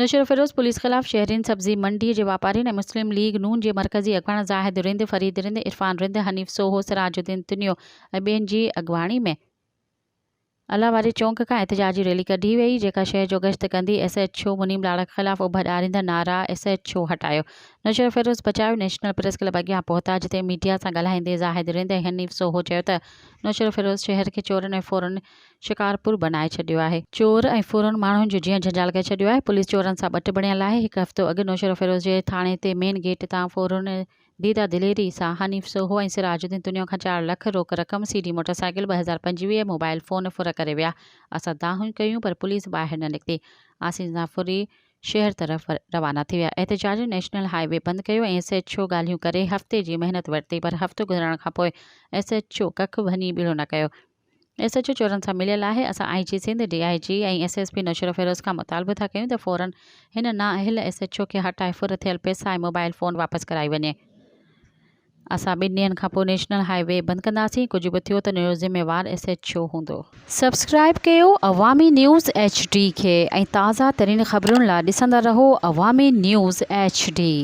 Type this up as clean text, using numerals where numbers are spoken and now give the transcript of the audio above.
Naushahro Feroze police خلاف شهرين، سبزي منڊي جي واپارين ۽ مسلم ليگ نون جي مرڪزي اڳواڻ زاهد رند، فريد رند، عرفان رند، حنيف سوهو، سراج الدين تنيو ۽ ٻين جي اڳواڻي ۾ الله واري چونڪ کان احتجاجي ريلي ڪڍي وئي، جيڪا شهر جو گشت ڪندي ايس ايڇ او منيب لاڙڪ خلاف اڀ ڏاريندڙ نعرا ايس ايڇ او هٽايو، نوشهروفيروز بچايو نيشنل پريس ڪلب اڳيان پهتا، جتي ميڊيا سان ڳالهائيندي زاهد رند ۽ حنيف سوهو چيو ته نوشهروفيروز شهر کي چورن ۽ ڦورن شڪارپور بنائي ڇڏيو آهي. چور ۽ ڦورن ماڻهن جو جيئڻ جنجال ڪري ڇڏيو آهي. پوليس چورن سان ٻٽ بڻيل آهي. هڪ هفتو اڳ نوشهروفيروز جي ٿاڻي تي مين گيٽ تان ڦورن ديده دليري سان حنيف سوهو ۽ سراج الدين تنيو کان چار لک روڪ رقم، C D motorcycle, 2025 mobile phone ڦر ڪري ويا. اسان دانهون ڪيون پر پوليس ٻاهر نه نڪتي. آسين سان ڦري شهر طرف روانا ٿي ويا. احتجاجين نيشنل هاء وي بند ڪيو ۽ ايس ايڇ او ڳالهيون ڪري هفتي جي محنت ورتي پر هفتو گذرڻ کانپوء ايس ايڇ او ڪک ڀڃي ٻيڙو نه ڪيو. ايس ايڇ او چورن سان مليل آهي، اسان I G Sindh, D I G ۽ S S P Naushahro Feroze کان مطالبو ٿا ڪيون ته فورن هن نااهل ايس ايڇ او کي هٽائي ڦر ٿيل پئسا ۽ موبائل فون واپس ڪرائي وڃي. اسان ٻن ڏينهن کان پوء نيشنل هاء وي بند ڪنداسين، ڪجهه به ٿيو ته ان جو ذميوار ايس ايڇ او هوندو. سبسڪرائيب ڪيو عوامي نيوز ايڇ ڊي کي ۽ تازه ترين خبرن لا ڏسندا رهو عوامي نيوز ايڇ ڊي.